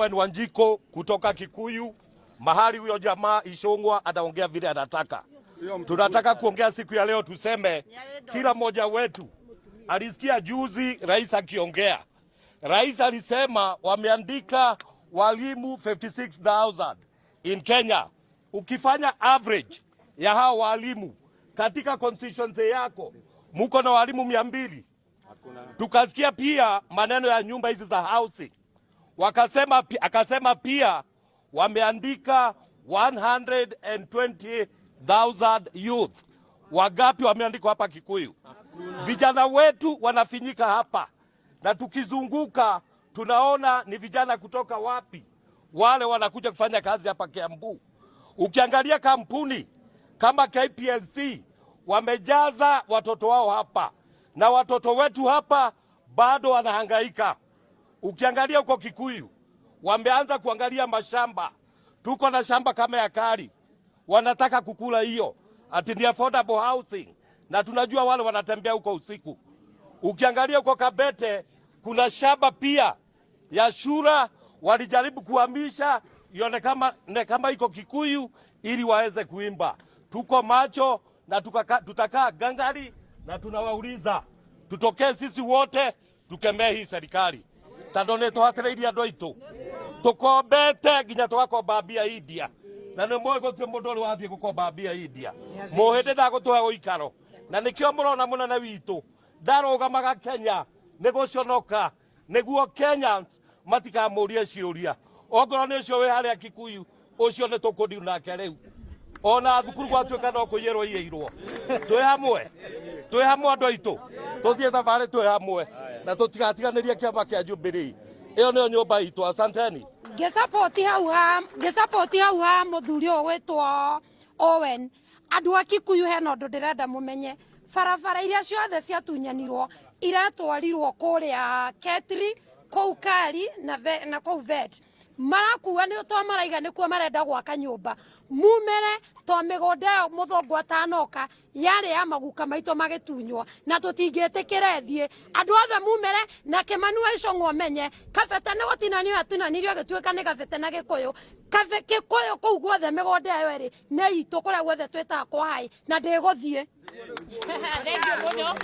Owen Wanjiku kutoka Kikuyu, mahali huyo jamaa Ichung'wah ataongea vile anataka. Tunataka kuongea siku ya leo, tuseme kila mmoja wetu alisikia juzi rais akiongea. Rais alisema wameandika walimu 56,000 in Kenya. Ukifanya average ya hao walimu katika constituency yako, muko na walimu 200. Tukasikia pia maneno ya nyumba hizi za housing, wakasema, akasema pia wameandika 120,000 youth. Wagapi wameandikwa hapa Kikuyu? Vijana wetu wanafinyika hapa, na tukizunguka tunaona ni vijana kutoka wapi wale wanakuja kufanya kazi hapa Kiambu. Ukiangalia kampuni kama KPLC wamejaza watoto wao hapa, na watoto wetu hapa bado wanahangaika. Ukiangalia huko Kikuyu wameanza kuangalia mashamba. Tuko na shamba kama ya Kari, wanataka kukula hiyo ati ni affordable housing, na tunajua wale wanatembea huko usiku. Ukiangalia huko Kabete kuna shamba pia ya Shura, walijaribu kuhamisha ione kama, ne kama iko Kikuyu ili waweze kuimba. Tuko macho na tutakaa gangari na tunawauliza tutokee sisi wote tukemee hii serikali tondũ nĩ tũhatĩrĩirie andũ aitũ tũkombete nginya tũgakomba mbia India, na nĩ mũĩ gũtirĩ mũndũ ũrĩ wathiĩ gũkomba mbia India. Mũhĩndĩ ndagũtũhe ũikaro, na nĩkĩo mũrona mũnene witũ ndarũgamaga Kenya nĩ gũconoka nĩguo Kenyans matikamũrie ciũria. Ongorwo nĩ ũcio wĩ harĩa Kikuyu, ũcio nĩ tũkũdiu nake rĩu ona thukuru gwatuĩka no kũiyĩrwo iyĩirwo. Twĩ hamwe, twĩ hamwe andũ aitũ, tũthiĩ thabarĩ twĩ hamwe na tũtigatiganĩrie kĩama kĩa Jubilee. Ĩyo nĩyo nyũmba itũ. Asanteni. Ngĩsapoti hau ha, ngĩsapoti hau ha mũthuri ũyũ gwĩtwo Owen. Andũ a Kikuyu, hena ũndũ ndĩrenda mũmenye. Barabara iria ciothe ciatunyanirwo iratwarirwo kũrĩa Ketri, kũu Kari na, na kũu Vet marakua nĩ to maraiga nĩkuo marenda gwaka nyũmba. Mumere to mĩgũnda ĩyo mũthũngũ atanoka yarĩ ya maguka maitũ magĩtunywo, na tũtingĩtĩkĩra ĩthiĩ. Andũ othe mumere na Kĩmani wa Ichung'wa menye Kabete nĩ gũtinanio atinanirio agĩtuĩka nĩ Kabete na Gĩkũyũ. Kĩkũyũ kũu guothe mĩgũnda ĩyo ĩrĩ nĩ itũ, kũrĩa guothe twĩtaga kwa hai, na ndĩgũthiĩ. Thank you mũno.